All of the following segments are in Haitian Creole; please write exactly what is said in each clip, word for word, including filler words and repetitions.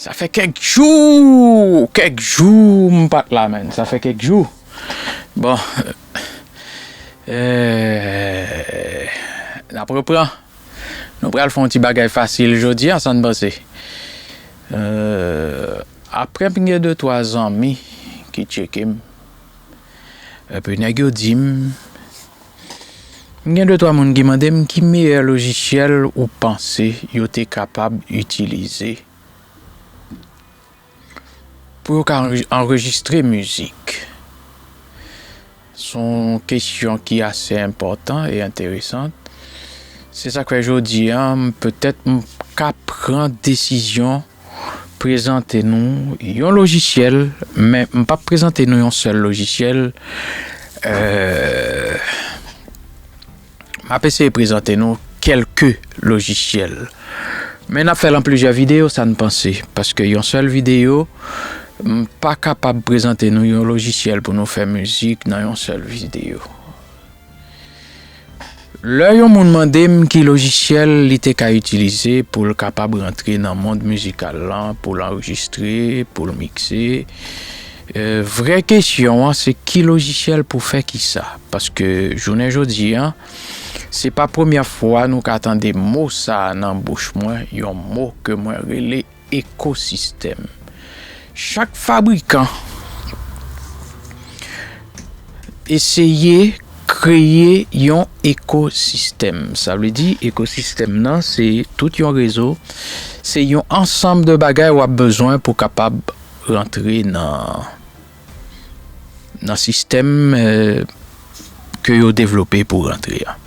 Sa fè kèk jou, kèk jou m pa t la, menn. Sa fè kèk jou. Bon, euh, n ap repran. Nou pral fè yon ti bagay fasil jodi a, sa n panse. Euh, apre m gen de twa zanmi ki tcheke m, epi nèg yo di m, m gen de twa moun ki mande m ki meyè lojisyèl ou panse yo te kapab itilize pou yo ka anre-, anrejistre mizik. Se yon kesyon ki ase enpòtan e enteresan. Se sa k fè jodi a, m, petèt m ka pran desizyon prezante nou yon lojisyèl, men m p ap prezante nou yon sèl lojisyèl. Euh, m ap eseye prezante nou kèlke lojisyèl. Men n ap fè l an plizyè videyo, sa n panse, paske yon sèl videyo, m pa kapab prezante nou yon lojisyèl pou nou fè mizik nan yon sèl videyo. Lè yon moun mande m ki lojisyèl li te ka itilize pou l kapab rantre nan mond mizikal lan, pou l anrejistre, pou l mikse, euh, vrè kesyon an, se ki lojisyèl pou fè kisa? Paske jounen jodi a, se pa premyè fwa nou ka tande mo sa a nan bouch mwen, yon mo ke mwen rele ekosistèm. Chak fabrikan eseye kreye yon ekosistèm. Sa vle di, ekosistèm nan, se tout yon rezo, se yon ansanm de bagay w ap bezwen pou kapab rantre nan, nan sistèm, euh, ke yo devlope pou rantre a.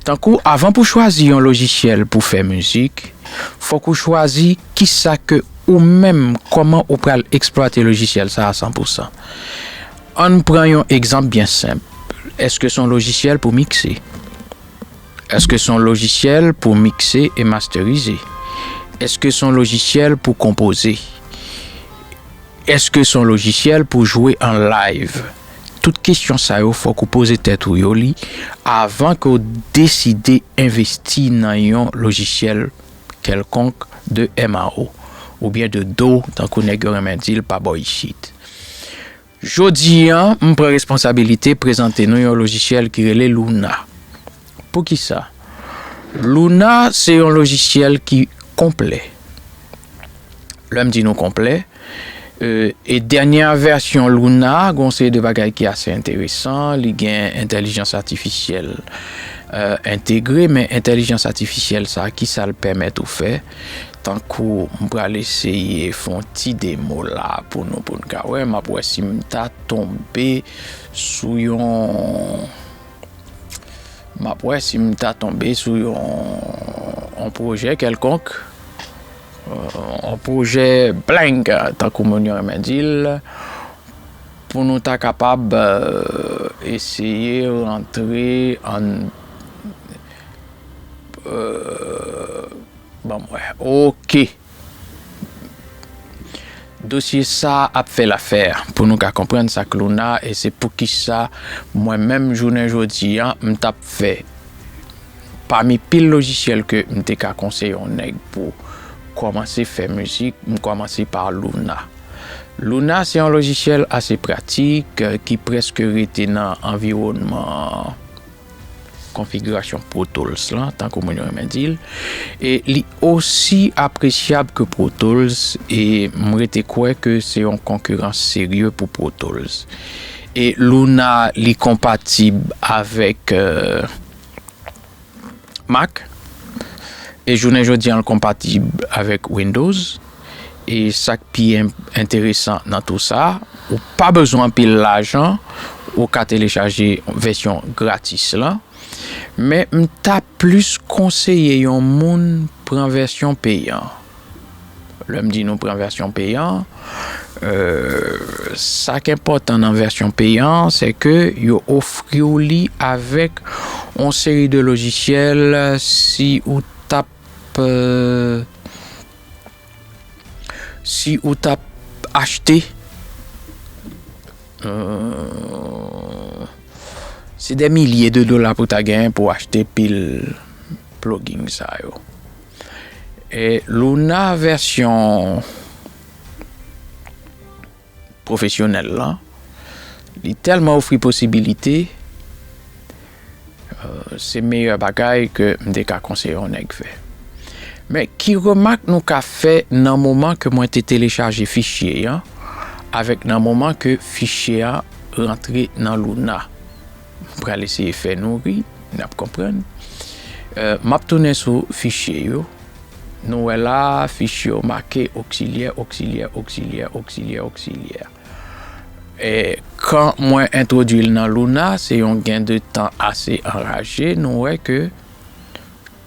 Tankou, avan pou chwazi yon lojisyèl pou fè mizik, fòk ou chwazi kisa ke ou menm, kòman ou pral eksplwate lojisyèl sa a san pou san. Ann pran yon egzanp byen senp. Èske se yon lojisyèl pou mikse? Èske se yon lojisyèl pou mikse e masterize? Èske se yon lojisyèl pou konpoze? Èske se yon lojisyèl pou jwe an live? Tout kesyon sa yo, fòk ou poze tèt ou yo li avan ke w deside envesti nan yon lojisyèl kèlkonk de M A O oubyen de do, tankou nèg yo renmen di l pa bò isit. Jodi a, m pran responsabilite prezante nou yon lojisyèl ki rele Luna. Poukisa? Luna se yon lojisyèl ki konplè. Lè m di nou konplè, euh, e dènyè vèsyon Luna, gen yon seri de bagay ki ase enteresan, li gen entèlijans atifisyèl, euh, entegre, men entèlijans atifisyèl sa, kisa l pèmèt ou fè? Tankou m pral eseye fè yon ti demo la pou nou, pou n ka wè, m ap wè si m ta tonbe sou yon, m ap wè si m ta tonbe sou yon, yon pwojè kèlkonk, euh, yon pwojè blank, tankou moun yo renmen di l, pou nou ta kapab, euh, eseye rantre an, euh, ban m wè. Oke. Dosye sa ap fè lafè pou nou ka konprann sa k Luna, e se poukisa mwen menm jounen jodi a, m t ap fè pami pil lojisyèl ke m te ka konseye yon nèg pou kòmanse fè mizik, m kòmanse pa Luna. Luna se yon lojisyèl ase pratik, euh, ki prèske rete nan anviwònman konfigirasyon Pro Tools lan, tankou moun yo renmen di l. E li osi apresyab ke Pro Tools, e m rete kwè ke se yon konkirans serye pou Pro Tools. E Luna, li konpatib avèk, euh, Mac. E jounen jodi a, l konpatib avèk Windows. E sa k pi en-, enteresan nan tou sa, ou pa bezwen anpil lajan, ou ka telechaje vèsyon gratis la. Men m ta plis konseye yon moun pran vèsyon peyan. Lè m di nou pran vèsyon peyan, euh, sa k enpòtan nan vèsyon peyan, se ke yo ofri w li avèk yon seri de lojisyèl, si ou t ap, euh, si ou t ap achte, euh, se dè milye de dola pou ta genyen pou achte pil plugin sa yo. E Luna vèsyon pwofesyonèl lan, li tèlman ofri posibilite, euh, se meyè bagay ke m te ka konseye yon nèg fè. Men ki remak nou ka fè nan moman ke mwen te telechaje fichye an, avèk nan moman ke fichye an rantre nan Luna? M pral eseye fè nou ri, n ap konprann. Euh, m ap tounen sou fichye yo. Nou wè la, fichye yo make oksilyè, oksilyè, oksilyè, oksilyè, oksilyè. E kan mwen entwodui l nan Luna, se yon gen de tan ase anraje, nou wè ke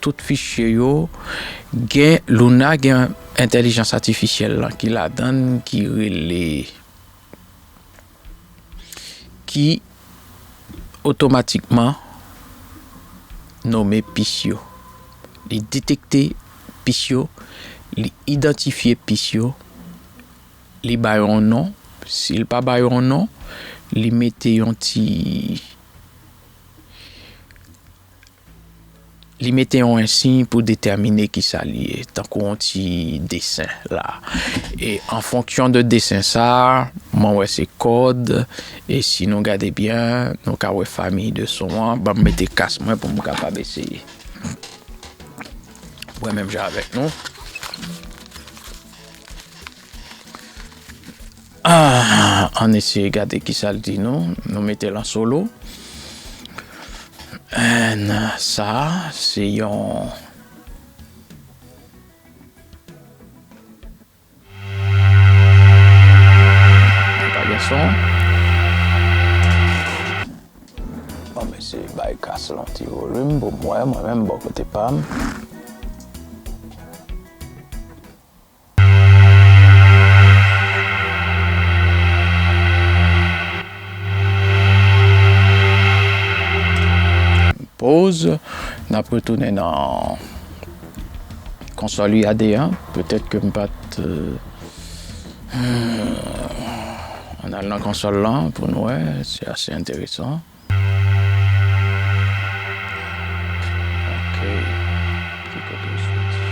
tout fichye yo gen, Luna gen entèlijans atifisyèl lan ki ladan l, ki rele, ki otomatikman nome pis yo. Li detekte pis yo, li idantifye pis yo, li ba yo yon non. Si l pa ba yo yon non, li mete yon ti, li mete yon ensiy pou detèmine kisa li ye, tankou yon ti desen la. E an fonksyon de desen sa a, mwen wè se kòd, e si nou gade byen, nou ka wè famiy de son an. Ban m mete kas mwen pou m kapab eseye wè menm jan avèk nou. Ah, ann eseye gade kisa l di nou. Nou mete l an solo. And sa, se yon, pa gen son. Bon, mesye, bay kas lan ti volim pou m wè, mwen menm, bò kote pa m. Poz, n ap retounen nan konsòl U A D an. Petèt ke m pa t, euh, ann al nan konsòl lan pou nou wè, se ase enteresan. Ok. Ki kote w soti?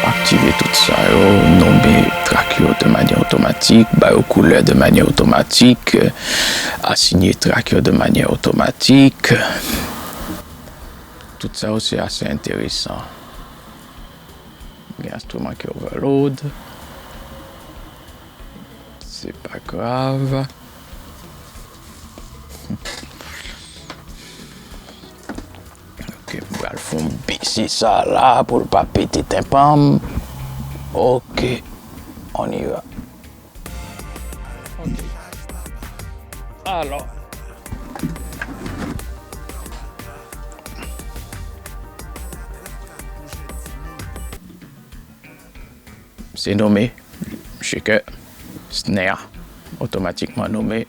Aktive tout sa yo, nonmen trak yo de manyè otomatik, ba yo koulè de manyè otomatik, asinye trak yo de manyè otomatik. Tout sa yo se ase enteresan. Gen enstriman ki overload. Se pa grav. Ok, m pral fè yon bese sa la pou l pa pete tenpan m. Ok, on y va. Ok. Alò. Se nome, shaker, snare, otomatikman nome.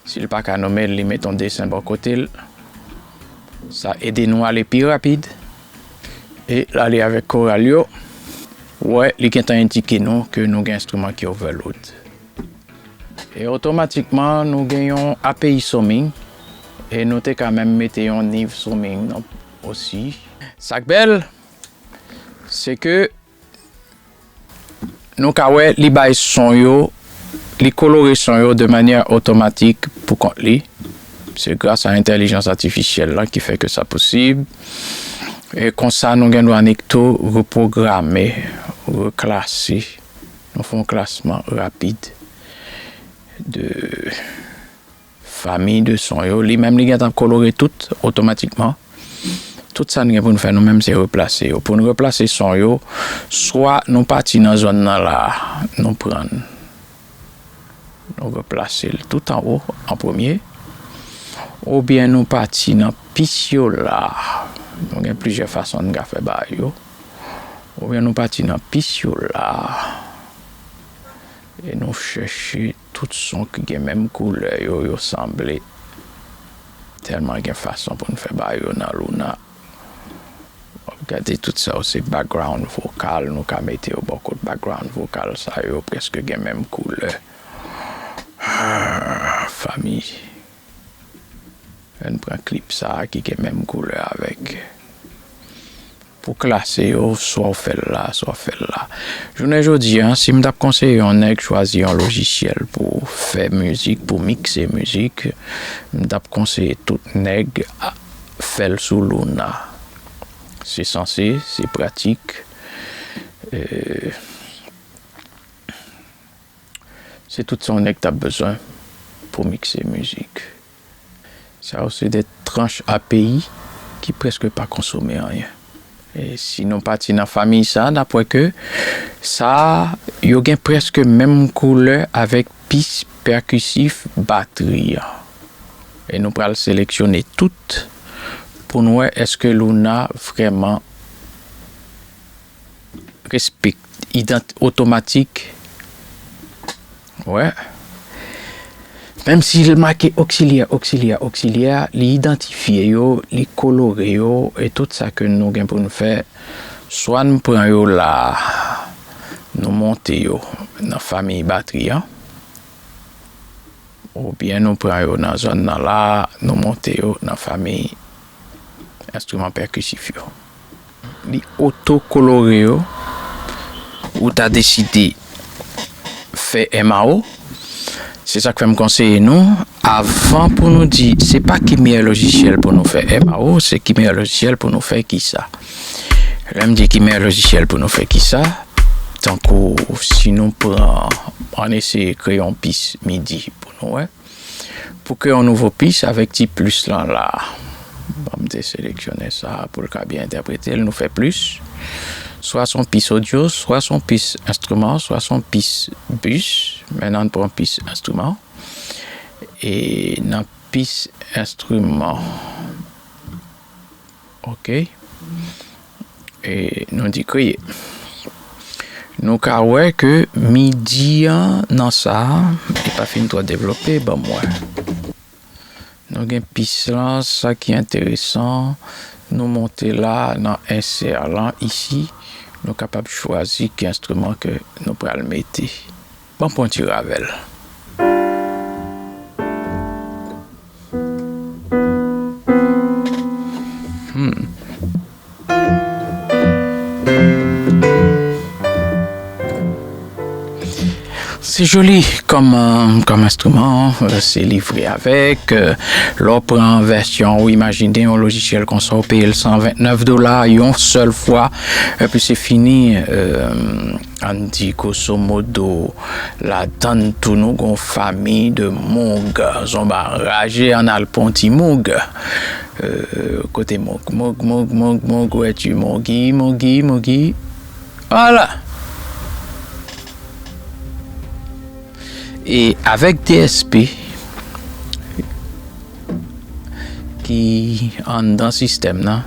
Si l pa ka nome l, li met yon desen bò kote l. Sa ede nou ale pi rapid. E l ale avèk koral yo. Wè, li gentan endike nou ke nou gen enstriman ki overload. E otomatikman, nou gen yon A P I summing. E nou te ka menm mete yon niv summing non, osi. Sa k bèl, se ke nou ka wè li bay son yo, li kolore son yo de manyè otomatik pou kont li. Se gras a entèlijans atifisyèl la ki fè ke sa posib. E konsa, nou gen dwa annik tou repwograme, reklase. Nou fè yon klasman rapid de famiy de son yo. Li menm, li gentan kolore tout otomatikman. Tout sa n gen pou n fè nou menm, se replase yo. Pou n replase son yo, swa nou pati nan zòn nan la, nou pran l. Nou replase l tout anwo, an premye. Oubyen nou pati nan pis yo la. Nou gen plizyè fason n ka fè bagay yo. Oubyen nou pati nan pis yo la. E nou chèche tout son ki gen menm koulè yo, yo sanble. Tèlman gen fason pou n fè bagay yo nan Luna. W ap gade tout sa yo, se background vokal, nou ka mete yo bò kot background vokal sa yo, prèske gen menm koulè. Ah, fanmi. Ann pran klip sa a ki gen menm koulè avèk. Pou klase yo, swa w fè l la, swa w fè l la. Jounen jodi a, si m t ap konseye yon nèg chwazi yon lojisyèl pou fè mizik, pou mikse mizik, m t ap konseye tout nèg a fè l sou Luna. Se sanse, se pratik. E, se tout sa yon nèg t ap bezwen pou mikse mizik. Sa yo se de tranch A P I ki prèske pa konsome anyen. E si nou pati nan fanmiy sa, n ap wè ke sa yo gen prèske menm koulè avèk pis pèkisif batri an. E nou pral seleksyone tout pou n wè èske Luna vrèman respekte idant-, otomatik. Wè. Menm si l make oksilyè, oksilyè, oksilyè, li idantifye yo, li kolore yo, e tout sa ke nou gen pou n fè, swa n pran yo la, nou monte yo nan fanmiy batri an, oubyen nou pran yo nan zòn nan la, nou monte yo nan fanmiy enstriman pèkisif yo. Li oto kolore yo, ou ta deside fè M A O, se sa k fè m konseye nou, avan pou nou di, se pa ki meyè lojisyèl pou nou fè M A O, se ki meyè lojisyèl pou nou fè kisa. Lè m di ki meyè lojisyèl pou nou fè kisa, tankou si nou pran, ann eseye kreye yon pis midi pou nou wè. Pou kreye yon nouvo pis avèk ti plis lan la. Ban m te seleksyone sa pou l ka byen entèprete l. Nou fè plis. Swa s on pis odyo, swa s on pis enstriman, swa s on pis bis. Men ann pran pis enstriman. E nan pis enstriman, oke. E nou di kreye. Nou ka wè ke midi an nan sa a, li pa fin twò devlope, ban m wè. Nou gen pis lan, sa ki enteresan, nou monte la nan ensè lan isi, nou kapab chwazi ki enstriman ke nou pral mete. Ban m pran ti Ravel. Hmm. Se joli kòm, kòm enstriman, se livre avèk, lè w pran vèsyon, ou imajine yon lojisyèl konsa, ou peye l san ventnèf dola yon sèl fwa, epi se fini, ann di grosso modo, ladann tou nou gon fanmi de moug, zonba raje ann al pran ti moug. Euh, kote moug, moug, moug, moug, moug, wè ti mougi, mougi, mougi. Vwala. E avèk D S P ki anndan sistèm nan,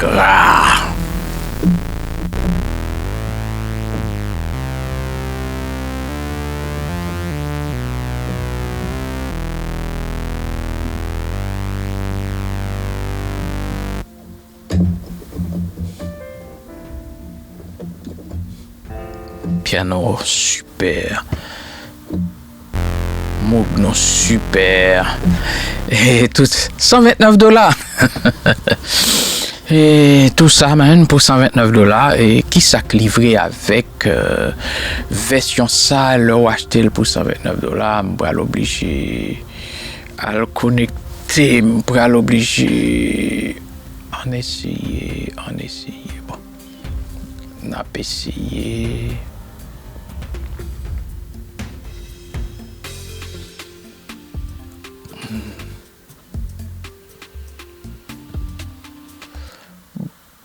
gra. Pyano sipè. Moug nou sipè. E tout san ventnèf dola. E tou sa, man, pou san ventnèf dola. E kisa k livre avèk, euh, vèsyon sa, lè w achte l pou san ventnèf dola, m pral oblije al konekte, m pral oblije ann eseye, ann eseye. Bon. N ap eseye.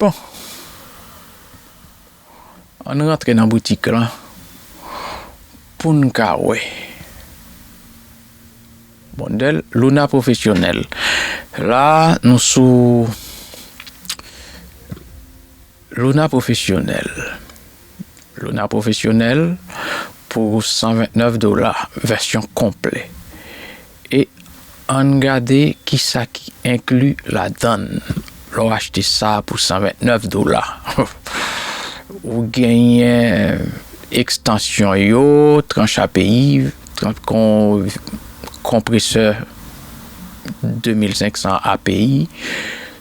Bon. Ann rantre nan boutik lan. pou n ka wè. Modèl Luna pwofesyonèl. La, nou sou Luna pwofesyonèl. Luna pwofesyonèl pou san vennèf dola, vèsyon konplè. E ann gade kisa ki enkli ladan l lè w achte sa pou san vennèf dola. Ou genyen ekstansyon yo, tranch A P I, tran-, kon-, konpresè de mil senk san A P I,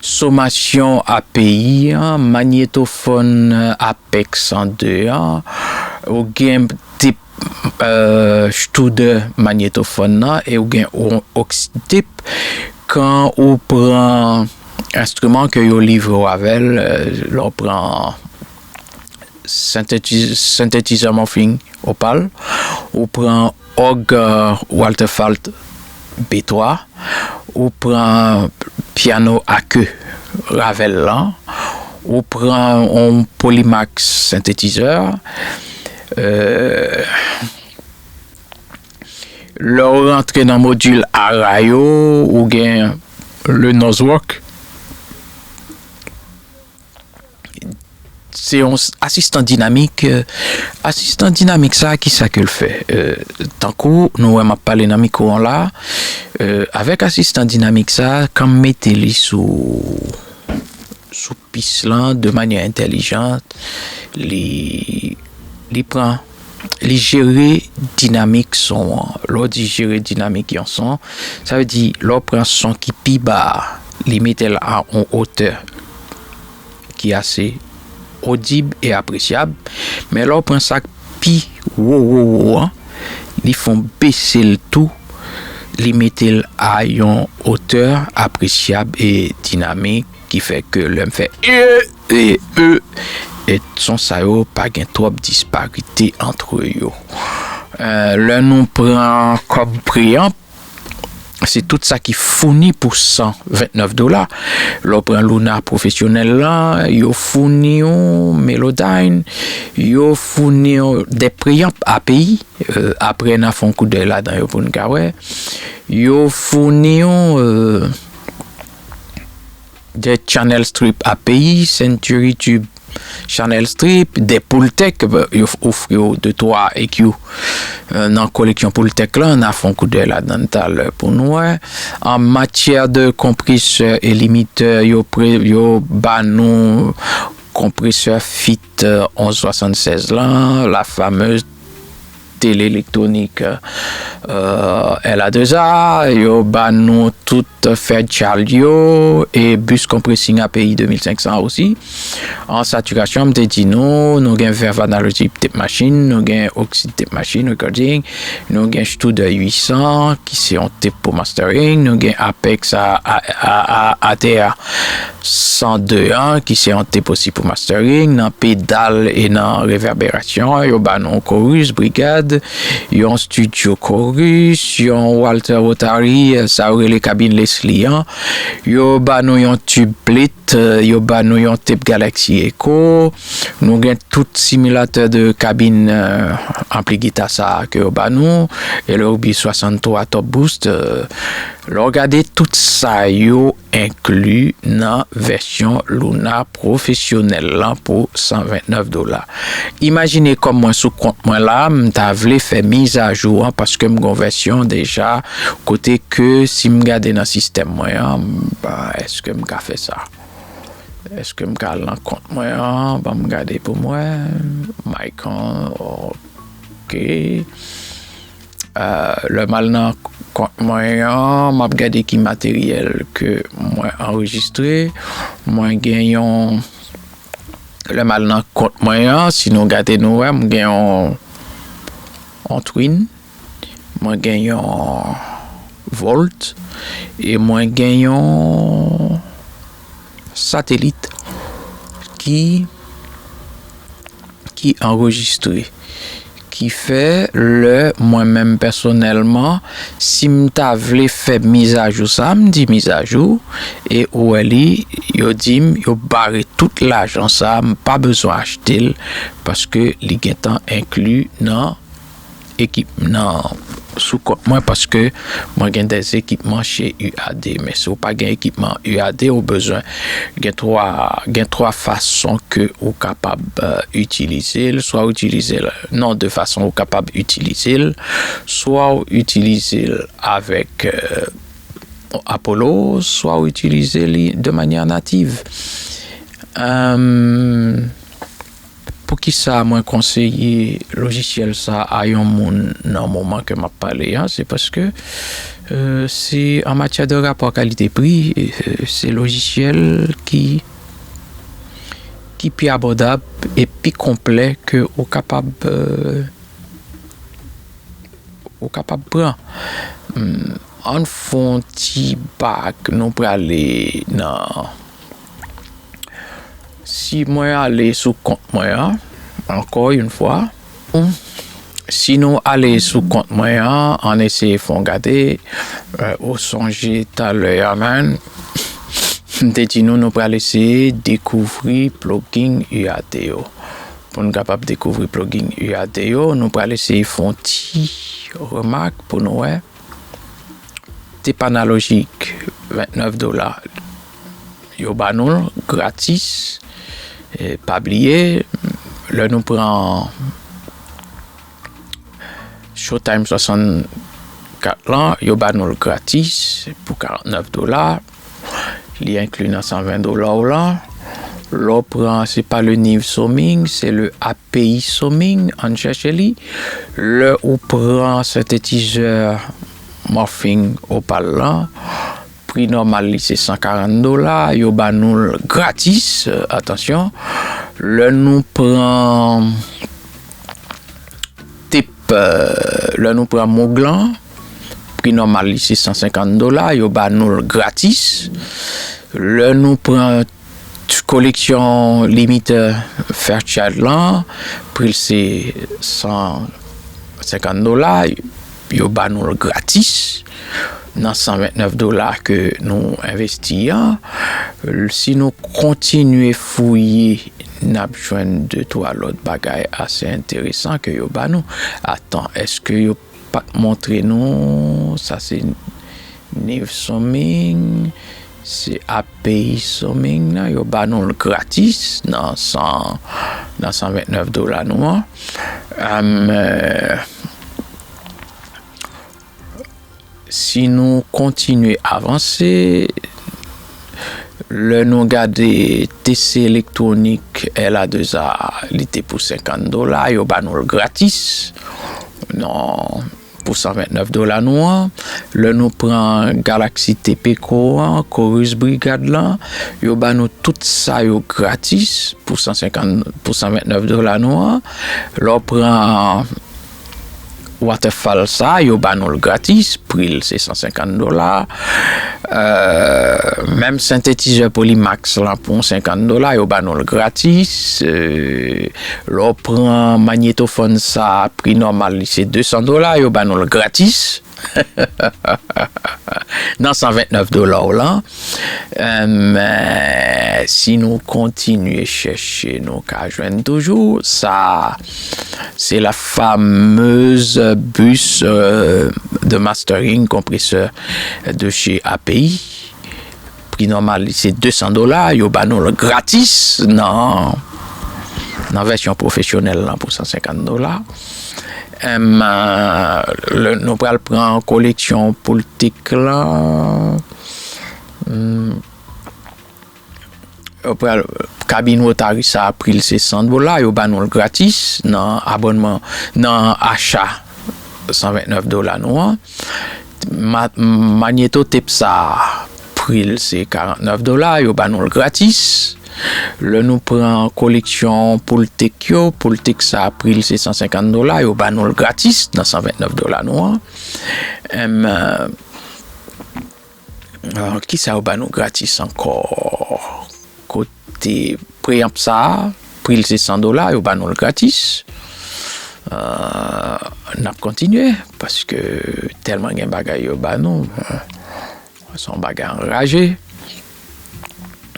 somasyon A P I an, manyetofòn Apex san de an, ou gen tip, euh, Studer manyetofòn nan, e ou gen o-, Oxytip. Kan ou pran enstriman ke yo livre w avè l, euh, lè w pran sentetiz-, sentetizè Morphing Opal, ou pran òg, euh, Walter Falt B twa, ou pran pyano a ke Ravel lan, ou pran yon Polymax sentetizè, euh, lè w rantre nan modil ara yo, ou gen le Nozrock. Se yon s-, asistan dinamik. Euh, asistan dinamik sa, kisa ke l fè? Euh, tankou nou wè m ap pale nan mikwo an la, euh, avèk asistan dinamik sa, kan m mete li sou, sou pis lan de manyè entèlijan, li, li pran, li jere dinamik son an. Lè w di jere dinamik yon son, sa vle di lè w pran son ki pi ba a, li mete l a yon otè ki ase odib e apresyab, men lè w pran sa k pi wo, wo, wo an, li fè w bese l tou, li mete l a yon otè apresyab e dinamik, ki fè ke lè m fè e, e, e, e son sa yo pa gen twòp disparite ant yo. Euh, lè nou pran kòm preamp, se tout sa ki founi pou san vennèf dola. Lè w pran Luna pwofesyonèl lan, yo founi w Melodyne, yo founi w de preamp A P I, euh, apre n a fè yon koudèy ladan yo pou n ka wè. Yo founi w, euh, de channel strip A P I, Century Tube channel strip, de Pultec, yo ofri w de twa E Q, euh, nan koleksyon Pultec lan, n a fè yon koudèy ladan talè pou nou wè. An matyè de konpresè e limitè, yo pre-, yo ba nou konpresè Fit, euh, onz swasannsèz lan, la fameuse télé électronique, euh, L A deux A, yo ba nou tout Fairchild yo, e bus compressing A P I de mil senk san osi. An satirasyon, m te di nou, nou gen Verve Analogy Tape Machine, nou gen Oxide Tape Machine Recording, nou gen Studer uit san, ki se yon tape pou mastering, nou gen Apex a, a, a, a, A T R san de an, ki se yon tape osi pou mastering, nan pedal e nan reverberasyon, yo ba nou yon Chorus Brigade, yon Studio Chorus, yon Walter Rotary, sa yo rele kabin Leslie an, yo ba nou yon tube Plit, yo ba nou yon tape Galaxy Echo, nou gen tout similatè de kabin, euh, anpli gita sa a ke yo ba nou, e le Ruby swasanntwa Top Boost, euh, lè w gade tout sa yo enkli nan vèsyon Luna pwofesyonèl lan pou san vennèf dola. Imajine kòm mwen sou kont mwen la, m ta vle fè mizajou an paske m gon vèsyon deja, kote ke si m gade nan sistèm mwen an, m, ba, èske m ka fè sa? Èske m ka al nan kont mwen an? Ban m gade pou mwen. Mike an, ok. Euh, lè m al nan kont mwen an, m ap gade ki materyèl ke mwen anrejistre. Mwen gen yon, lè m al nan kont mwen an, si nou gade nou wè, m gen yon, yon Twin, mwen gen yon Volt, e mwen gen yon satelit ki, ki anrejistre. Ki fè, lè mwen menm pèsonèlman, si m ta vle fè mizajou sa, m di mizajou, e ou wè li, yo di m, yo bare tout lajan sa, m pa bezwen achte l, paske li gentan enkli nan, ekip nan sou kont mwen paske mwen gen de ekipman chez U A D. Men si w pa gen ekipman U A D, ou bezwen gen twa, gen twa fason ke ou kapab, euh, itilize l. Swa ou itilize l, non, de fason ou kapab itilize l. Swa ou itilize l avèk, euh, Apollo, swa ou itilize li de manyè native. Euh, Poukisa mwen konseye lojisyèl sa a yon moun nan moman ke m ap pale a? Se paske, euh, se an matyè de rapò kalite pri, euh, se lojisyèl ki, ki pi abòdab e pi konplè ke ou kapab, euh, ou kapab pran. Hmm, ann fè yon ti bak, nou prale nan, si mwen ale sou kont mwen an, ankò yon fwa, si nou ale sou kont mwen an, ann eseye fè yon gade, euh, ou sonje talè a, man, m te di nou, nou pral eseye dekouvri plugin U A D yo. Pou n kapab dekouvri plugin U A D yo, nou pral eseye fè yon ti remak pou nou wè. Tape analogique, vennèf dola. Yo ba nou l gratis. E pa bliye, lè nou pran Showtime swasannkat lan, yo ba nou l gratis pou karantnèf dola. Li enkli nan san ven dola w lan. Lè w pran, se pa le Neve Summing, se le A P I Summing, ann chèche li. Lè ou pran sentetizè Morphing Opal lan, pri nòmal li se san karant dola, yo ba nou l gratis, euh, atansyon. Lè nou pran tape, euh, lè nou pran Moog lan, pri nòmal li se san senkant dola, yo ba nou l gratis. Lè nou pran t-, koleksyon limitè Fairchild lan, pri l se san senkant dola, yo ba nou l gratis nan san vennèf dola ke nou envesti an. Si nou kontinye fouye, n ap jwenn de twa lòt bagay ase enteresan ke yo ba nou. Atan, èske yo pa t montre nou? Sa se Neve Summing, se A P I Summing nan, yo ba nou l gratis nan san, nan san vennèf dola nou an. Em, euh, si nou kontinye avanse, lè nou gade T C Electronic L A deux A, li te pou senkant dola, yo ba nou l gratis. Non, pou san vennèf dola nou an. Lè nou pran Galaxy Tepeco an, Chorus Brigade lan, yo ba nou tout sa yo gratis pou san senkant, pou san vennèf dola nou an. Lè w pran Waterfall sa, yo ba nou l gratis, pri l se san senkant dola. Euh, menm sentetizè Polymax lan pou yon senkant dola, yo ba nou l gratis. Euh, lè w pran manyetofòn sa, pri nòmal li se de san dola, yo ba nou l gratis. Nan san vennèf dola w lan. Em, eh, si nou kontinye chèche, nou ka jwenn toujou. Sa, se la fameuse bus, euh, de mastering, compresseur de chez A P I. Pri nòmal li se de san dola, yo ba nou l gratis nan, nan vèsyon pwofesyonèl lan pou san senkant dola. Em, euh, lè nou pral pran koleksyon Pultec lan. Hmm, yo pral, kabin Rotary sa, pri l se san dola, yo ba nou l gratis nan abònman, nan acha san vennèf dola nou an. Ma-, manyetotep sa, pri l se karantnèf dola, yo ba nou l gratis. Lè nou pran koleksyon Pultec yo, Pultec sa, pri l se san senkant dola, yo ba nou l gratis nan san vennèf dola nou an. Em, euh, euh, kisa yo ba nou gratis ankò? Kote preamp sa, pri l se san dola, yo ba nou l gratis. Euh, n ap kontinye, paske tèlman gen bagay yo ba nou. Se yon bagay anraje.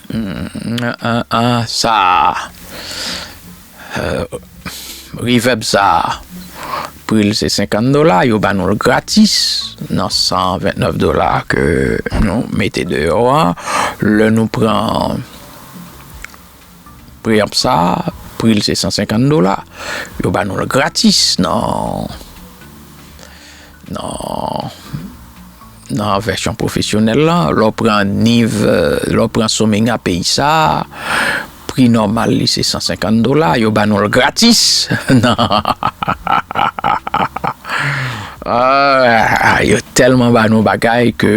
Hmm, an, an, sa, euh, reverb sa, Pri l se senkant dola, yo ba nou l gratis nan san ventnèf dola ke nou mete deyò a. Lè nou pran preamp sa, pri l se san senkant dola. Yo ba nou l gratis nan, nan, nan vèsyon pwofesyonèl la. Lè w pran niv, lè w pran Somengha peyi sa, pri nòmal li se san senkant dola. Yo ba nou l gratis. Ah, yo tèlman ba nou bagay ke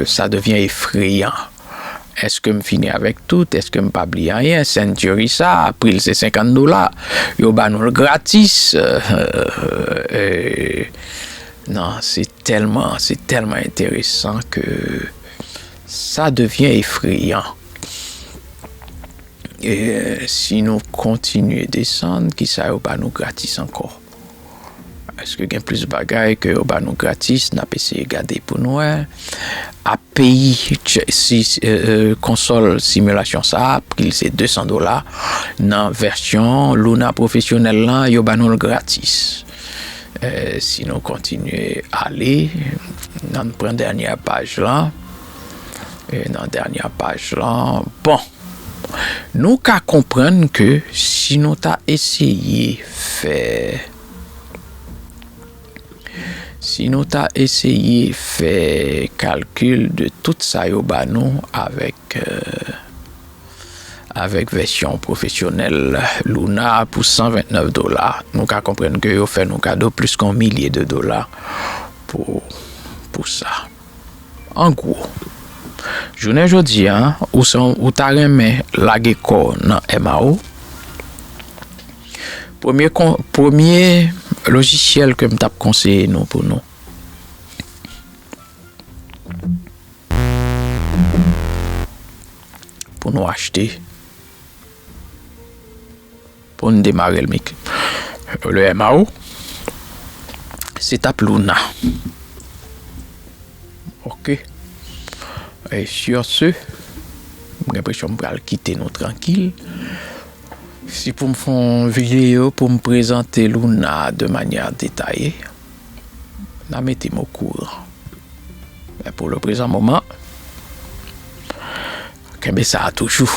sa devyen efreyan. Èske m fini avèk tout? Èske m pa bliye anyen? Century sa, pri l se senkant dola. Yo ba nou l gratis. Euh, euh, non, se tèlman, se tèlman enteresan ke sa devyen efreyan. E si nou kontinye desann, kisa yo ba nou gratis ankò? Èske gen plis bagay ke yo ba nou gratis? N ap eseye gade pou n wè. A P I, tch-, si, euh, euh, konsòl similasyon sa a, pri l se de san dola. Nan vèsyon Luna pwofesyonèl lan, yo ba nou l gratis. Euh, si nou kontinye ale, n ann pran dènyè paj lan. E nan dènyè paj lan, bon, nou ka konprann ke si nou ta eseye fè, si nou ta eseye fè kalkil de tout sa yo ba nou avèk, euh, avèk vèsyon pwofesyonèl Luna pou san ventnèf dola, nou ka konprann ke yo fè nou kado plis ke yon milye de dola pou, pou sa. An gwo, jounen jodi a, ou se, ou ta renmen lage kò w nan M A O? Premye kon-, premye lojisyèl ke m t ap konseye nou pou nou, pou nou achte, pou n demare l, Mik. Le M A O, se t ap Luna. Ok. E sur ce, m gen enpresyon m pral kite nou trankil. Si pou m fè yon videyo pou m prezante Luna de manyè detaye, n a mete m okouran. Men pou le prezan moman, kenbe sa a toujou.